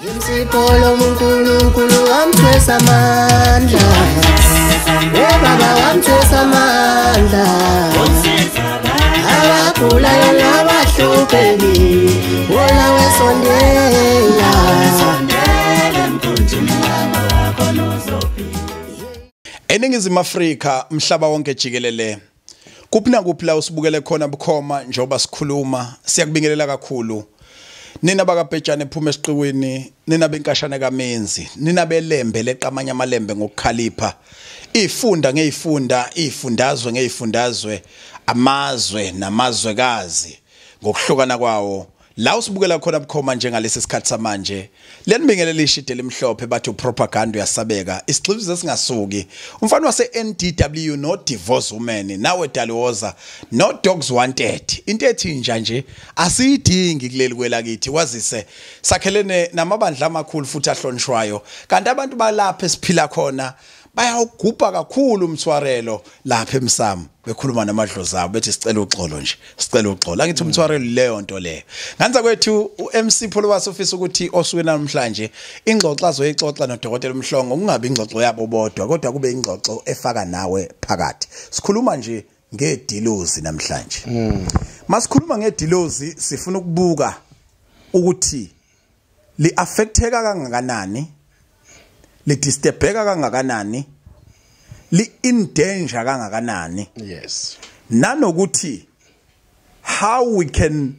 Imsipolo uNkulunkulu wamthwesa amandla. Baba wamthwesa amandla. Abagulayo nabahluphekile, wona wesondela. ENingizimu Afrika mhlaba wonke jikelele. Kuphi nakuphi la usibukele khona bukhoma njengoba sikhuluma, siyakubingelela kakhulu. Nina bakabhejane ephuma esiqiwini, nina benkashane kaMenzi, nina belembe leqamanya amalembe ngokukhalipha. Ifunda ngeyifunda, ifundazwe ngeyifundazwe, amazwe namazwekazi ngokuhlukana kwawo. La usibukela khona bukhoma njengalesi sikhathi samanje, lenibingelela ishide limhlophe bathi upropaganda uyasabeka, isigxivizo esingasuki. Umfana wase NDW no divorce woman, nawe Daliwoza no dogs wanted. Into ethi nja nje asiyidingi kuleli kwelakithi, wazise sakhelene namabandla amakhulu futhi ahlonishwayo. Kanti abantu balapha esiphila khona bayawugubha kakhulu umthwarelo lapha emsamo, bekhuluma namadlozi abo bethi sicela uxolo nje, sicela uxolo. Angithi umthwarelo leyo nto leyo. Nganza kwethu uMC Pholobas ufisa ukuthi osuke namhlanje ingxoxo azoyixoxa noDokotela Mhlongo kungabi ingxoxo yabo bodwa, kodwa kube ingxoxo efaka nawe phakathi. Sikhuluma nje ngedilozi namhlanje. Masikhuluma ngedilozi sifuna ukubuka ukuthi li affecteka kangakanani, li disturbeka kangakanani, li in danger kangakanani. Yes. Nanokuthi how we can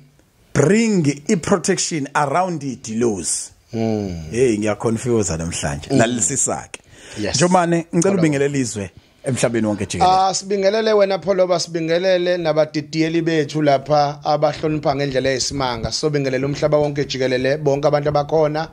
bring i protection around the dilozi. Hey, ngiyaconfuse namhlanje. Lalisisake. Yes. Njomane, ngicela ubingelele izwe emhlabeni wonke jikelele. Sibingelele wena Pholoba, sibingelele nabadidiyeli bethu lapha abahlonipha ngendlela eyisimanga. Sobingelele umhlaba wonke jikelele, bonke abantu abakhona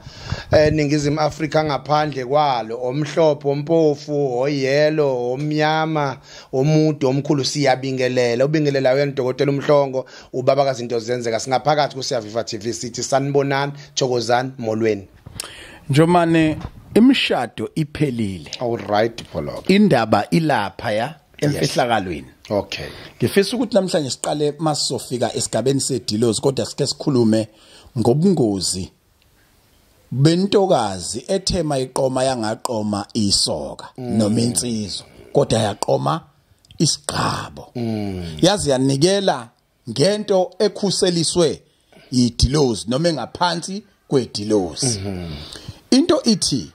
eNingizimu Afrika ngaphandle kwalo, omhlophe, ompofu, oyelo, omnyama, omude, omkhulu, siyabingelela. Ubingelela wena Dokotela uMhlongo, ubaba kazinto zenzeka. Singaphakathi kuSiyaviva TV sithi sanibonani, thokozani, molweni. Njomane, imishado iphelile. All right Pholoba. Indaba ilapha ya emfihlakalweni. Okay. Ngifisa ukuthi namhlanje siqale masizofika esigabeni sedilozi, kodwa sike sikhulume ngobungozi bentokazi ethema iqoma yangaqoma isoka noma insizwa, kodwa yaqoma isiqabo. Yazi yanikela ngento ekhuseliswe idilozi noma engaphansi kwedilozi. Into ithi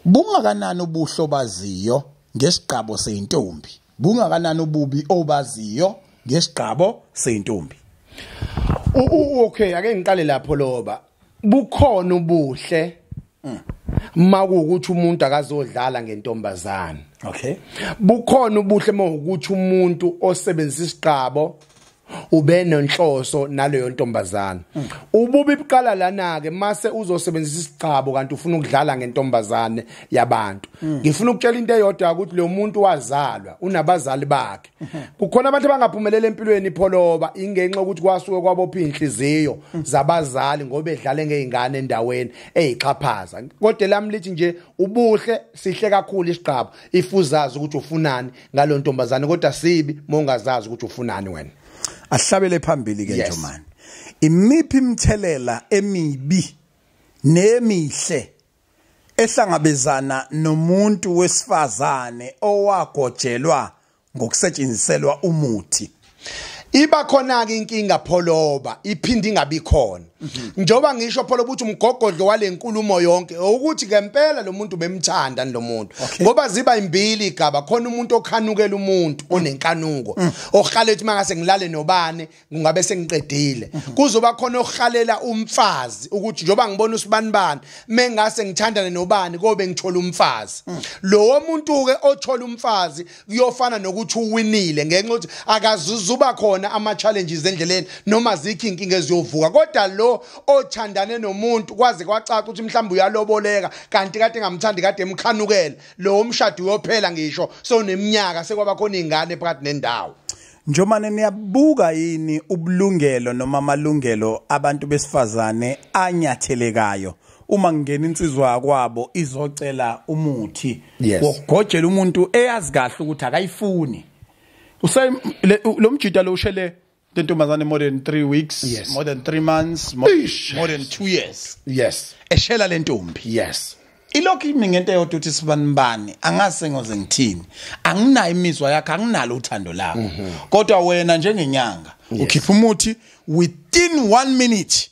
bungakanani ubuhlo baziyo ngesiqabo seyintombi, bungakanani ububi obaziyo ngesiqabo seyintombi. Okay, ake ngiqale lapho loba. Bukhona ubuhle makuwukuthi umuntu akazodlala ngentombazana. Okay. Bukhona ubuhle mawukuthi umuntu osebenzisa isiqabo ube nenhloso naleyo ntombazana. Ububi buqala lana ke mase uzosebenzisa isiqabo kanti ufuna ukudlala ngentombazane yabantu. Ngifuna ukutshela into eyodwa ukuthi lo muntu wazalwa unabazali bakhe. Kukhona abantu abangaphumelela empilweni Pholoba ingenxa ukuthi kwasuke kwabopha inhliziyo zabazali ngoba edlale ngeingane endaweni eyixhaphaza. Kodwa lami lithi nje ubuhle sihle kakhulu isiqabo ifuzazi ukuthi ufunani ngalo ntombazane, kodwa sibi mongazazi ukuthi ufunani wena. Ahlabele phambili ke Njomane. Imiphi imthelela emibi nemihle ehlangabezana nomuntu wesifazane owagojelwa ngokusetshenziselwa umuthi? Iba khona ke inkinga Pholoba, iphinde ingabi khona. Njoba ngisho Pholoba ukuthi umgogodlo walenkulumo yonke ukuthi ngempela lo muntu bemthanda lo muntu. Ngoba ziba imbili igaba, khona umuntu okhanukela umuntu onenkanuko, ohalela ukuthi mangase ngilale nobani kungabe sengiqedile. Kuzoba khona ohalela umfazi ukuthi njoba ngibona usibanibani mengase ngithandane nobani kobe ngithola umfazi. Lo muntu ke othola umfazi kuyofana nokuthi uwinile ngenxa ukuthi akazuzuba khona ama challenges endleleni noma zikho inkinga eziyovuka. Kodwa lo othandane nomuntu kwaze kwacaca ukuthi mhlawumbe uyaloboleka kanti kade engamthandi, kade emkhanukela, lo umshado uyophela ngisho soneminyaka sekwaba khona izingane phakathi nendawo. Njomane, niyabuka yini ubulungelo noma amalungelo abantu besifazane anyathelekayo uma ngena insizwa kwabo izocela umuthi wokugojela umuntu eyazi kahle ukuthi akayifuni? Usay lo mjida lo ushele Lentombazane more than 3 weeks, Yes. more than 3 months, more, Ish. more than 2 years. Yes. Eshela lentombi. Yes. Ilokhu imi ngento eyodwa uthi sibanibani angase ngoze ngithini, anginayo imizwa yakhe, anginalo uthando lakho, kodwa wena njengenyanga ukhipha umuthi within 1 minute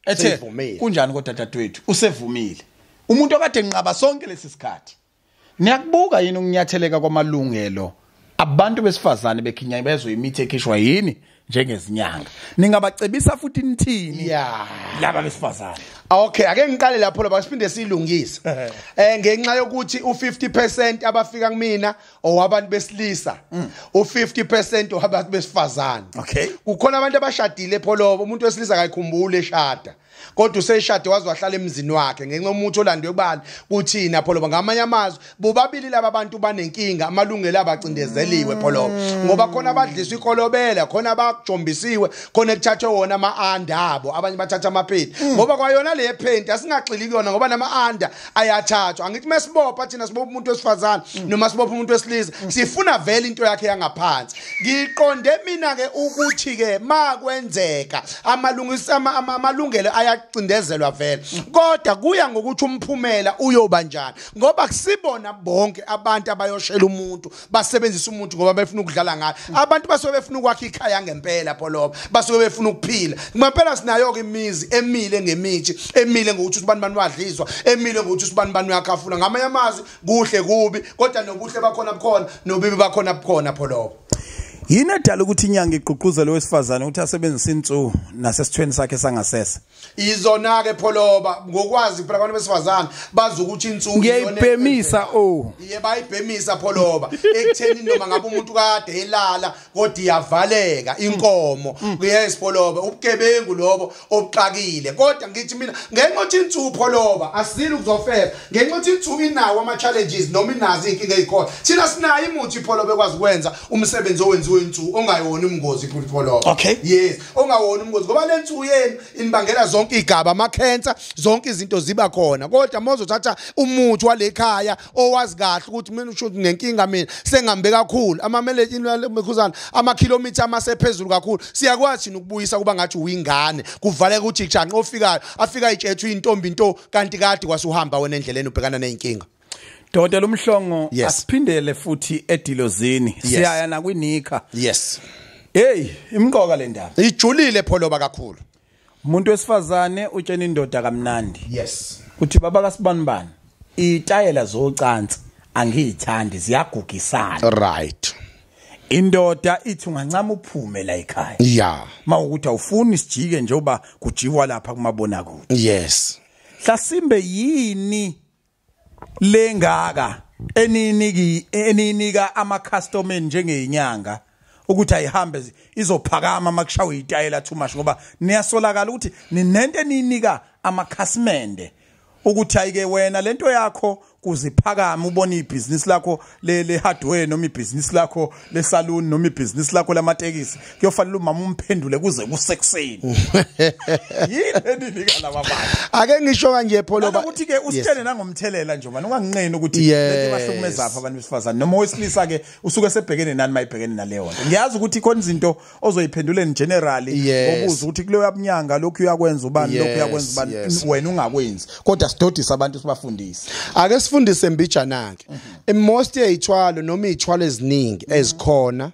ethe Seyivumile. kunjani kodwa dadewethu, usevumile umuntu okade enqaba sonke lesi sikhathi. Niyakubuka yini ukunyatheleka kwamalungelo abantu besifazane bekhinya bezwe imithi ekhishwa yini njengezinyanga? Ningabacebisa futhi nithini Yeah. laba besifazane? Okay, ake ngiqale lapho loba siphinde silungise. Ngenxa yokuthi u50% abafika kumina owabantu besilisa, u50% owabantu besifazane. Okay. Kukhona abantu abashadile pholobo, umuntu wesilisa akayikhumbuli eshada. Kodwa useshade waze wahlala emzini wakhe ngenxa yomuntu olandwe kubani kuthina pholobo. Ngamanye amazwi bobabili laba bantu banenkinga, amalungelo abacindezeliwe pholobo, ngoba khona abadliswa ikolobela, khona abajombisiwe, khona ekuthathwe wona ama-anda abo, abanye bathatha amaphenti, ngoba kwayona le phenti asingaxili kuyona ngoba nama-anda ayathathwa. Angithi mesibopha thina sibopha umuntu wesifazane noma sibopha umuntu wesilisa, sifuna vele into yakhe yangaphansi. Ngiqonde mina-ke ukuthi-ke makwenzeka amalungelo ayacindezelwa vele, kodwa kuya ngokuthi umphumela uyoba njani, ngoba kusibona bonke abantu abayoshela umuntu basebenzisa umuntu ngoba befuna ukudlala ngayo. Abantu basuke befuna ukwakha ikhaya ngempela pholoba, basuke befuna ukuphila ngempela. Sinayo-ke imizi emile ngemithi, emile ngokuthi usibani bani wadliswa, emile ngokuthi usibani bani uyakhafuna. Ngamanye amazwi kuhle kubi, kodwa nobuhle bakhona bukhona, nobibi bakhona bukhona pholoba. Yini edala ukuthi inyanga igqugquzele wesifazane ukuthi asebenzise insuku nasesithweni sakhe sangasese? Izona-ke pholoba, ngokwazi phela abantu besifazane bazi ukuthi insuku Ngiyayibhemisa o. Iye bayibhemisa pholoba ekutheni noma ngabe umuntu kade elala kodwa iyavaleka inkomo. Yes pholoba, ubugebengu lobo obuxakile. Kodwa ngithi mina ngenxa yokuthi insuku pholoba asizile ukuzofeba, ngenxa yokuthi insuku inawo ama challenges noma inazo inkinga ezikhona, thina sinayo imuthi pholoba ekwazi ukwenza umsebenzi owenziwe insuku ongayona umngozi pholoba. Okay. Yes, ongawona umngozi, ngoba le nsuku yenu inibangela zonke igaba, ama-cancer, zonke izinto ziba khona. Kodwa mawuzothatha umuthi wale khaya owazi kahle ukuthi mina usho nenkinga, mina sengihambe kakhulu amakhuzana amakhilomitha amasephezulu kakhulu, siyakwazi thina ukubuyisa kuba ngathi uyingane, kuvaleka ukuthi janqa ofikayo afika itshethu intombi into, kanti kade kwasuhamba wena endleleni ubhekana nezinkinga. Dokotela Umhlongo, Yes. asiphindele futhi edilozini. Siyaya nakwinika. Yes. Hey, imqoka le ndaba. Ijulile pholoba kakhulu. Umuntu wesifazane utshena indoda kamnandi. Yes. Uthi baba kaSibanibani, itayela zocansi angiyithandi, ziyagugisana. Right. Indoda ithi ungancama uphume la ekhaya. Yeah. Mawukuthi awufuni sijike njengoba kujiwa lapha kumabona kude. Yes. Hlasimbe yini lengaka eniniki eninika ama customer njengenyanga ukuthi ayihambe izophakama makushawe itayela too much, ngoba niyasolakala ukuthi ninento eninika amakhasimende ukuthi ayike wena lento yakho kuziphakama ubone ibhizinisi lakho le hardware noma ibhizinisi lakho le saloon noma ibhizinisi lakho lamatekisi, kuyofanele umama umphendule kuze kusekuseni. Yini eninika laba bantu? Ake ngisho kanje pholoba ukuthi ke usitshele nangomthelela nje manje unganginqeni ukuthi Yes. lento bahlukumeza apha abantu besifazane noma owesilisa ke usuke sebhekene nani mayibhekene naleyo nto. Ngiyazi ukuthi khona izinto ozoyiphendula generally Yes. obuza ukuthi kuleyo yabnyanga lokhu uyakwenza ubani, lokhu uyakwenza ubani, Yes. wena ungakwenzi, kodwa sidodisa abantu sibafundise. Ake sifundise mbijana ke. Most yezithwalo noma izithwalo eziningi ezikhona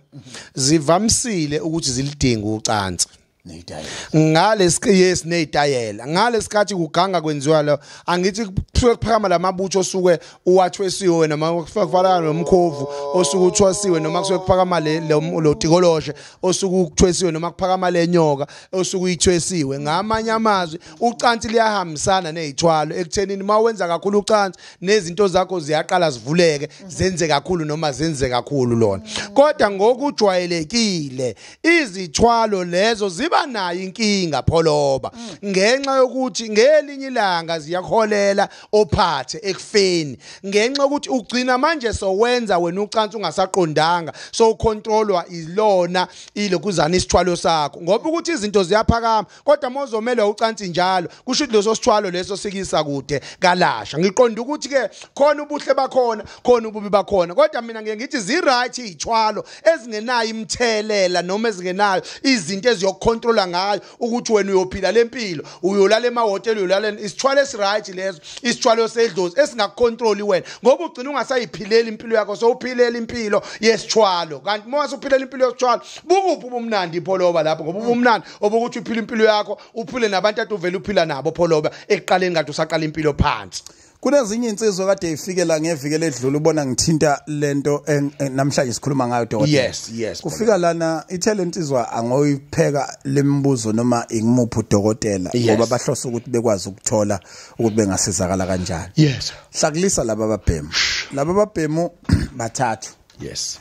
zivamisile ukuthi zilidinga ucansi. Neyitayela. Ngalesi yes nezitayela ngalesikhathi kuganga kwenziwa lo, angithi kusuke kuphakama lamabutho osuke uwathwesiwe wena noma kufanana nomkhovu osuke uthwasiwe, noma kusuke kuphakama le lo tikoloshe osuke ukuthwesiwe, noma kuphakama le nyoka osuke uyithwesiwe. Ngamanye amazwi ucansi liyahambisana nezithwalo ekuthenini mawenza kakhulu ucansi nezinto zakho ziyaqala zivuleke zenze kakhulu noma zenze kakhulu lona. Kodwa ngokujwayelekile izithwalo lezo ziba Ziba nayo inkinga Pholoba, ngenxa yokuthi ngelinye ilanga ziyakuholela ophathe ekufeni, ngenxa yokuthi ugcina manje sowenza wena ucansi ungasaqondanga, so ucontrolwa ilona ilokuzana isithwalo sakho, ngoba ukuthi izinto ziyaphakama kodwa mawuzomelwa ucansi njalo kusho ukuthi leso sithwalo leso sikisa kude kalasha. Ngiqonda ukuthi ke khona ubuhle bakhona, khona ububi bakhona, kodwa mina ngeke ngithi zi right izithwalo ezingenayo imthelela noma ezingenayo izinto eziyokucontrola ngayo ukuthi wena uyophila lempilo, uyolala emahotela, uyolala. Isithwalo esiright leso, isithwalo sedlozi esingakucontroli wena, ngoba ugcina ungasayiphileli impilo yakho, sowuphilela impilo yesithwalo. Kanti uma usuphilela impilo yesithwalo, bukuphi ubumnandi Pholoba lapho? Ngoba ubumnandi obokuthi uphila impilo yakho, uphile nabantu ade uvela uphila nabo Pholoba ekuqaleni kade usaqala impilo phansi. Kunezinye insizwa kade ifikela ngeviki ledlula, ubona ngithinta lento namhlanje sikhuluma ngayo dokotela. Yes, yes. Kufika lana ithele insizwa angoyipheka lembuzo noma ingimuphi udokotela, ngoba bahlose ukuthi bekwazi ukuthola ukuthi bengasizakala kanjani. Yes. Hlakulisa laba babhemu. Laba babhemu bathathu. Yes.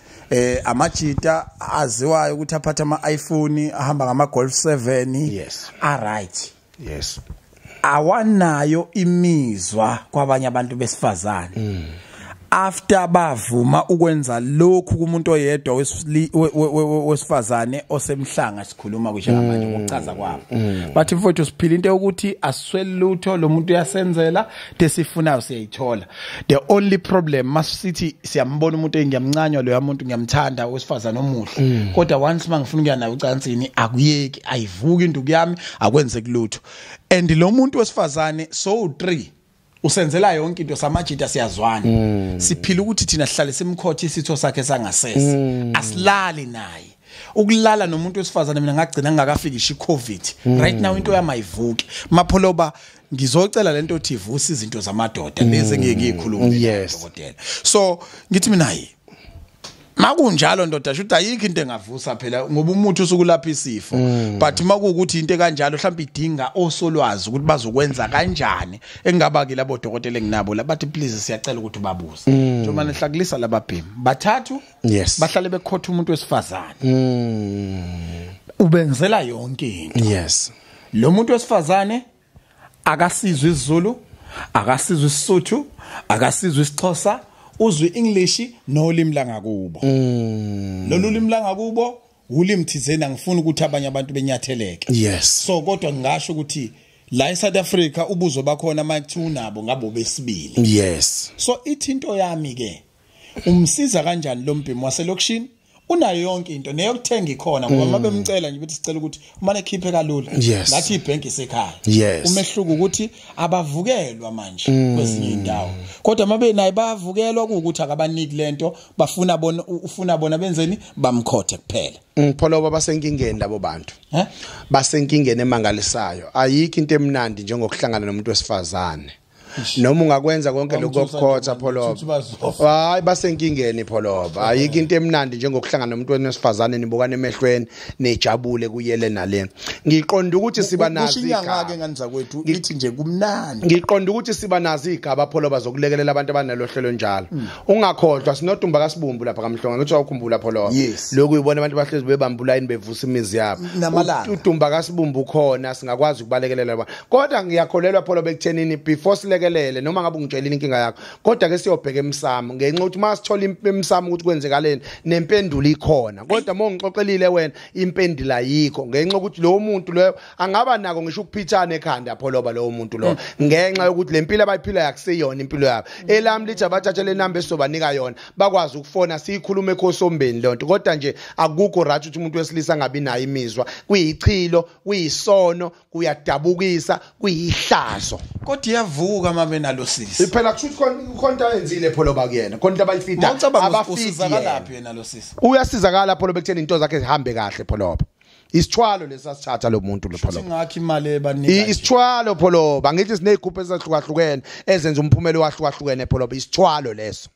Amajita aziwayo ukuthi aphatha ama iPhone, ahamba ngama Golf 7. Yes. All right. Yes. Awanayo imizwa kwabanye abantu besifazane. After bavuma ukwenza lokhu kumuntu oyedwa wesifazane osemhlanga, sikhuluma njengamanje ngokuchaza kwabo, bathi mfowethu siphila into yokuthi aswele lutho, lo muntu uyasenzela desifunayo siyayithola. The only problem masithi siyambona umuntu engiyamncanywa lo yamuntu, ngiyamthanda wesifazane omuhle, kodwa once mangifuna ukuya naye ucansini akuyeki, ayivuki induku yami, akwenzeki lutho. And lo muntu wesifazane so 3 usenzela yonke into, samajita siyazwana, siphila ukuthi thina sihlale simkhotha isitho sakhe sangasese, asilali naye. Ukulala nomuntu wesifazane mina ngagcina ngingakafiki isho iCovid. Right now into yami ayivuki Mapholoba, ngizocela lento othi ivusa izinto zamadoda lezi engeke ngiyikhulume dokotela. So ngithi mina hayi makunjalo ndoda, shuthi ayikho into engavusa phela, ngoba umuthi usukulapha isifo, but makuwukuthi into kanjalo mhlawumbe idinga osolwazi ukuthi bazokwenza kanjani, engingaba ke labo dokotela enginabo labathi please siyacela ukuthi ubabuze. Njengoba nehlakulisa lababhemi bathathu, yes, bahlale bekhotha umuntu wesifazane, ubenzela yonke into. Yes. Lo muntu wesifazane akasizwe isiZulu, akasizwe isiSuthu, akasizwe isiXhosa, uzwe English nolimi langakubo. Lolu limi langakubo ulimi thizeni, angifuni ukuthi abanye abantu benyatheleke. Yes. So kodwa ngingasho ukuthi la eSouth Africa ubuzo bakhona makuthi unabo ngabo besibili. Yes. So ithi into yami ke, umsiza kanjani lo mbhemu waselokishini? Unayo yonke into neyokuthenga ikhona, ngoba mabemcela nje bethi sicela ukuthi umane khiphe kalula, ngathi ibhenki isekhaya. Umehluko ukuthi abavukelwa manje kwezinye indawo, kodwa mabe naye bayavukelwa, ukuthi akabaniki lento bafuna bona, ufuna bona benzeni, bamkhothe kuphela. Pholoba basenkingeni labo bantu, basenkingeni emangalisayo. Ayikho into emnandi njengokuhlangana nomuntu wesifazane, noma ungakwenza konke lokho kokukhotha Pholoba, hayi basenkingeni Pholoba. Ayikho into emnandi njengokuhlangana nomuntu wesifazane nibukana emehlweni nijabule kuyele nale. Ngiqonda ukuthi siba nazo inyanga ke ngani zakwethu ithi nje kumnandi. Ngiqonda ukuthi siba nazo igaba Pholoba zokulekelela abantu abanalohlelo njalo. Ungakhohlwa sinodumba kaSibumbu lapha kaMhlonga, ngithi awukhumbula Pholoba, lokhu uyibona abantu bahlezi bebambula yini bevusa imizi yabo. Udumba kaSibumbu khona singakwazi ukubalekelela abantu, kodwa ngiyakholelwa Pholoba ekuthenini before sileke noma ngabe ungitshelile inkinga yakho, kodwa ke siyobheka emsamo, ngenxa ukuthi masithola emsamo ukuthi kwenzekaleni nempendulo ikhona. Kodwa uma ungixoxelile wena impendulo ayikho, ngenxa ukuthi lo muntu loyo angaba nako ngisho ukuphithana ekhanda Pholoba lowo muntu lo, ngenxa yokuthi lempilo abayiphila yakusiyona impilo yabo. Elami lithi abathathe le number esizobanika yona bakwazi ukufona siyikhulume ekhosombeni lonto. Kodwa nje akukho right ukuthi umuntu wesilisa angabi nayo imizwa, kuyichilo, kuyisono, kuyadabukisa, kuyihlazo. Kodwa iyavuka mabe nalo sisi. Phela kusho ukuthi khona into ayenzile Pholoba kuyena, khona into abayifida, abafida laphi yena lo sisi. Uyasizakala Pholoba ekutheni into zakhe zihambe kahle Pholoba. Isithwalo lesasithatha lo muntu lo Pholoba. Singakho imali ebanika. Isithwalo Pholoba, ngithi sinezigubhu ezahlukahlukene ezenza umphumela wahlukahlukene Pholoba, isithwalo leso.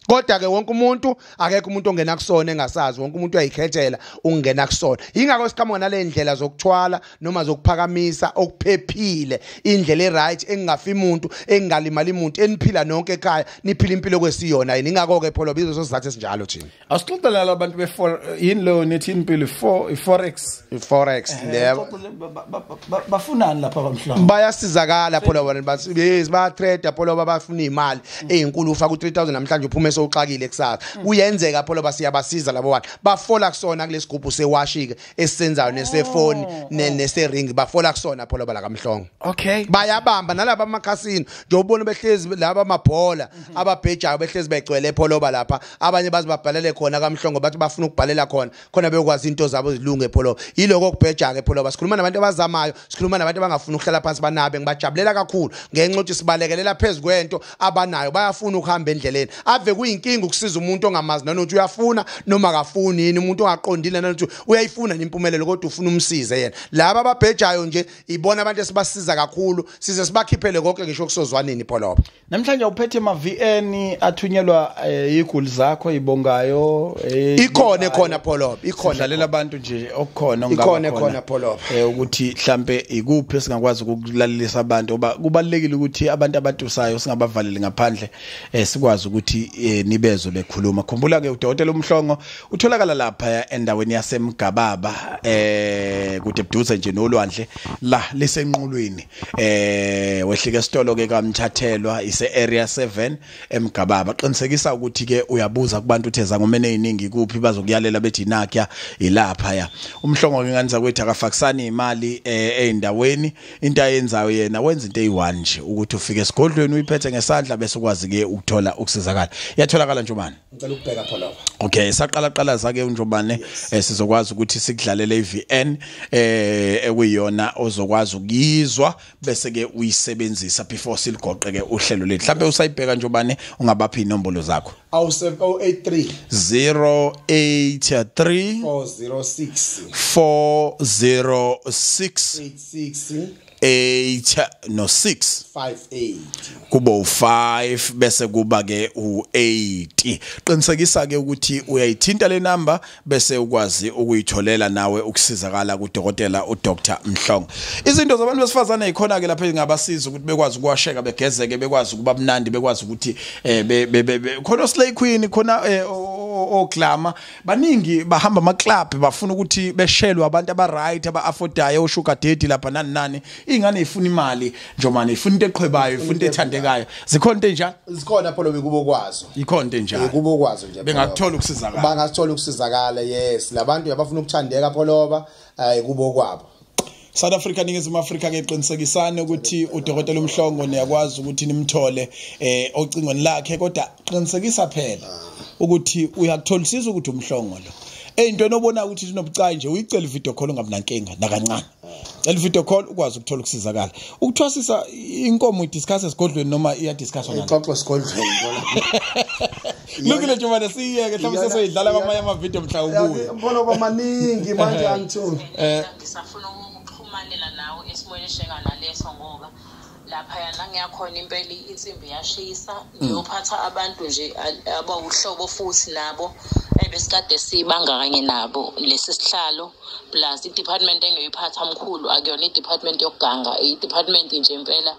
Kodwa ke wonke umuntu, akekho umuntu ongena kusona engasazi, wonke umuntu uyayikhethela ungena kusona. Ingakho siqhamuka nale ndlela zokuthwala noma zokuphakamisa okuphephile, indlela eright engafi umuntu, engalimali umuntu, eniphila nonke ekhaya, niphila impilo kwesiyona yini. Ingakho ke Pholo bizo sozathu esinjalo thina. Asixoxela labantu be yini lo nithi impilo forex, forex lebo bafunani lapha bamhlongo? Bayasizakala Pholo bona, yes, ba trade Pholo, bafuna imali ezinkulu, ufaka u3000 namhlanje uphume sowuxakile kusasa. Kuyenzeka Pholo, basiyabasiza labo bantu, bafola kusona kulesigubhu sewashike esisenzayo nesefoni nesering, bafola kusona Pholo bala kaMhlongo. Okay, bayabamba nalaba amakhasino nje ubona behlezi laba amabhola ababhejayo behlezi begcwele Pholo lapha, abanye bazibabhalele khona kaMhlongo, bathi bafuna ukubhalela khona khona beyokwazi into zabo zilunge Pholo. Yiloko okubheja ke Pholo. Sikhuluma nabantu abazamayo, sikhuluma nabantu abangafuni ukuhlala phansi banabe. Ngibajabulela kakhulu ngenxa yokuthi sibalekelela phezulu kwento abanayo, bayafuna ukuhamba endleleni. Ave kuyinkinga ukusiza umuntu ongamazi nanokuthi uyafuna noma akafuni yini, umuntu ongaqondile nanokuthi uyayifuna impumelelo kodwa ufuna umsize yena. Laba ababhejayo nje ibona abantu esibasiza kakhulu, size sibakhiphele konke ngisho kusozwanini Pholo. Namhlanje uphethe ama VN athunyelwa iguli zakho ibongayo, ikhona khona Pholo, ikhona dlalela abantu nje okukhona ongaba khona khona Pholo, ukuthi mhlambe ikuphi esingakwazi ukulalelisa abantu, ngoba kubalekile ukuthi abantu abatusayo singabavaleli ngaphandle, sikwazi ukuthi nibezwe bekhuluma. Khumbula ke uDokotela uMhlongo utholakala lapha endaweni yaseMgababa, kude buduze nje nolwandle la lisenqulwini, wehlike esitolo ke kaMthathelwa ise area 7 eMgababa. Qinisekisa ukuthi ke uyabuza kubantu uthe zangomene eziningi kuphi, bazokuyalela bethi nakya ilapha ya. UMhlongo ke ngani zakwethu akafakisani imali eindaweni, into ayenzayo yena wenza into eyi1 nje, ukuthi ufike esigodlweni uyiphethe ngesandla bese ukwazi ke ukuthola ukusizakala. Iyatholakala Njomane? Ngicela ukubheka Pholo. Okay, saqala qala zake uNjomane, sizokwazi ukuthi sikudlalele iVN ekuyiyona ozokwazi ukuyizwa bese ke uyisebenzisa before siligoqe ke uhlelo lethu. Mhlawumbe usayibheka Njomane, ungabaphi inombolo zakho? 083 083 406 406 86 8 no 6 58 kuba u5 bese kuba ke u8. Qinisekisa ke ukuthi uyayithinta le number bese ukwazi ukuyitholela nawe ukusizakala kuDokotela uDr Mhlongo. Izinto zabantu besifazane ikhona ke lapha engabasiza ukuthi bekwazi ukuwasheka, begezeke, bekwazi ukuba mnandi, bekwazi ukuthi khona Slay Queen, khona oglama baningi bahamba ama club bafuna ukuthi beshelwe abantu aba right aba affordayo, sugar daddy lapha nani nani. Ingane ifuna imali Njomane, ifuna into eqhwebayo, ifuna into ethandekayo. Zikhona into enjalo? Zikhona Pholo, bekubo kwazo. Ikhona into enjalo. Bekubo kwazo nje. Bengakuthola ukusizakala. Bangathola ukusizakala, yes. Labantu abafuna ukuthandeka Pholo kubo kwabo. South Africa, Ningizimu Afrika ke qinisekisane ukuthi uDokotela uMhlongo niyakwazi ukuthi nimthole ocingweni lakhe, kodwa qinisekisa phela ukuthi uyakutholisisa ukuthi uMhlongo lo. Eyintweni obona ukuthi inobucayi nje uyicela video call ungabinankinga nakancane. Cela video call ukwazi ukuthola ukusizakala. Ukuthwasisa inkomo idiscuss esigodlweni noma iyadiscusswa nani? Ixoxo esigodlweni. Lukile Njomane, siyeke mhlawumbe sesoyidlala kwamanye ama video mhla ubuye. Pholo bamaningi manje angitholi. Ngisafuna ukuxhumanela nawe esimweni eshenganaleso ngoba lapha yana ngiyakhona impela insimbi yashisa, ngiyophatha abantu nje abawuhlobo futhi nabo ebesikade sibanga kanye nabo lesi sihlalo, plus i-department engiyoyiphatha mkhulu akuyona i-department yokuganga, i-department nje impela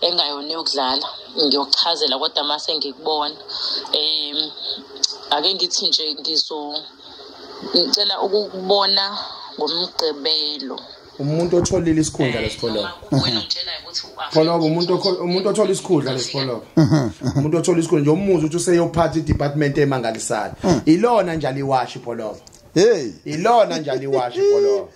engayona yokudlala. Ngiyokuchazela kodwa mase ngikubona. Ake ngithi nje ngicela ukukubona ngoMgqibelo. Umuntu otholile isikhundla lesipholo. Pholo umuntu othola isikhundla lesipholo. Umuntu othola isikhundla nje umuzi uthi useyophatha idepartment emangalisayo. Ilona nje aliwashi Pholo. Hey, ilona nje aliwashi Pholo.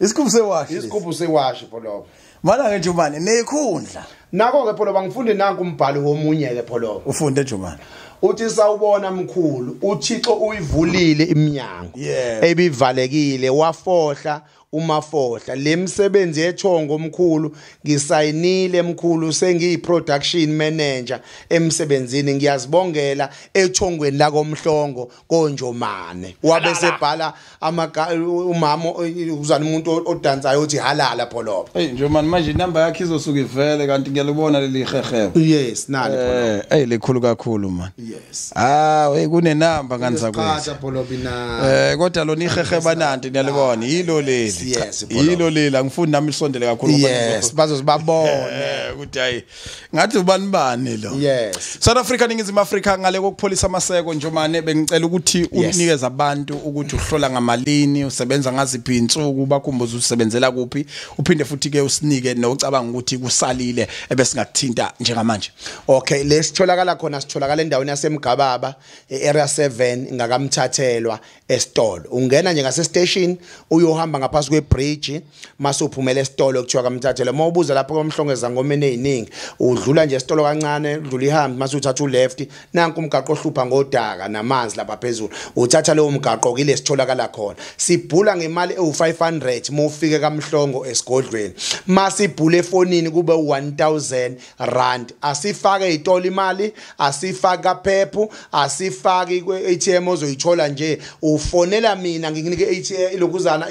Isigubhu sewashi. Isigubhu sewashi Pholo. Mana ke Njomane nekhundla. Nako ke Pholo bangifunde nanku umbhalo womunye ke Pholo. Ufunde Njomane. Uthi sawubona mkhulu, uThixo uyivulile iminyango ebivalekile, wafohla umafohla lemsebenzi yethongo mkhulu, ngisayinile mkhulu, sengiyi production manager emsebenzini, ngiyazibongela ethongweni la koMhlongo koNjomane. Wabe sebhala umama uzana umuntu odansayo uthi halala Pholo. Hey Njomane, manje inamba yakhe izosuka ivele kanti ngiyala Ngiyalubona leli hehebe. Yes, nali Pholoba. Ey likhulu kakhulu man. Yes. Ah, hey kunenamba nganza kwethu. Qhatha Pholoba na. Kodwa lona iheheba nanti niyalibona yilo leli. Yes, yilo leli, angifuni nami isondele kakhulu. Yes, bazozibabone ukuthi hayi ngathi ubani bani lo. Yes. South Africa, Ningizimu Afrika, ngale kokupholisa amaseko njomane bengicela ukuthi unikeze abantu ukuthi uhlola ngamalini, usebenza ngaziphi insuku, bakhumbuze usebenzela kuphi, uphinde futhi ke usinike nocabanga ukuthi kusalile ebesingakuthinta njengamanje. Okay, lesitholakala khona sitholakala endaweni yaseMgababa, area 7 ngakamthathelwa esitolo. Ungena nje ngase station uyohamba ngaphansi kwebridge mase uphumela esitolo kuthiwa kamthathelwa. Mawubuza lapho kwamhlongeza ngomene eziningi, udlula nje esitolo kancane, udlula ihambi mase uthatha uleft, nanku umgaqo ohlupha ngodaka namanzi lapha phezulu. Uthatha lowo mgaqo kile sitholakala khona. Sibhula ngemali ewu500 mawufike kaMhlongo esigodlweni. Masibhule efonini kube 1000 rand. Asifake itolo imali, asifake kaphephu, asifake kwe-ATM ozoyithola nje. Ufonela mina ngikunike ATM lokuzana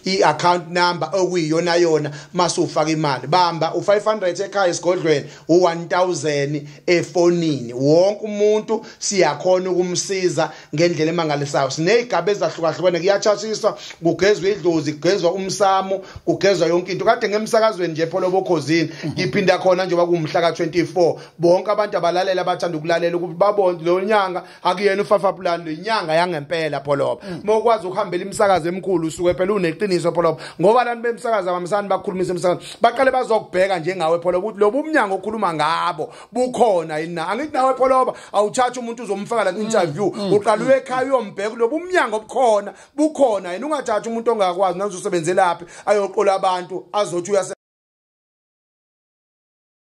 i-account number okuyiyona yona mase ufaka imali. Bamba u500 ekhaya esigodlweni, u1000 efonini. Wonke umuntu siyakhona ukumsiza ngendlela emangalisayo. Sinezigaba ezahlukahlukene, kuyachashiswa, kugezwa idlozi, kugezwa umsamo, kugezwa yonke into. Kade ngemsakazweni nje Pholoba okhozini ngiphinda khona njengoba kuwumhla ka24, bonke abantu abalalela abathanda ukulalela ukuthi babone lo nyanga akuyena ufafa plan, lo inyanga yangempela Pholoba. Mawukwazi ukuhambela imsakazo emkhulu usuke phela uneqiniso Pholoba, ngoba lani bemsakaza abamsani bakhulumisa emsakazo baqale bazokubheka njengawe Pholoba ukuthi lobu umnyango okhuluma ngabo bukhona yini na. Angithi nawe Pholoba awuthatha umuntu uzomfaka la interview, uqala uye ekhaya uyombheka lobu umnyango obukhona bukhona yini. Ungathatha umuntu ongakwazi nazo usebenzelaphi ayoqola abantu azothi uyase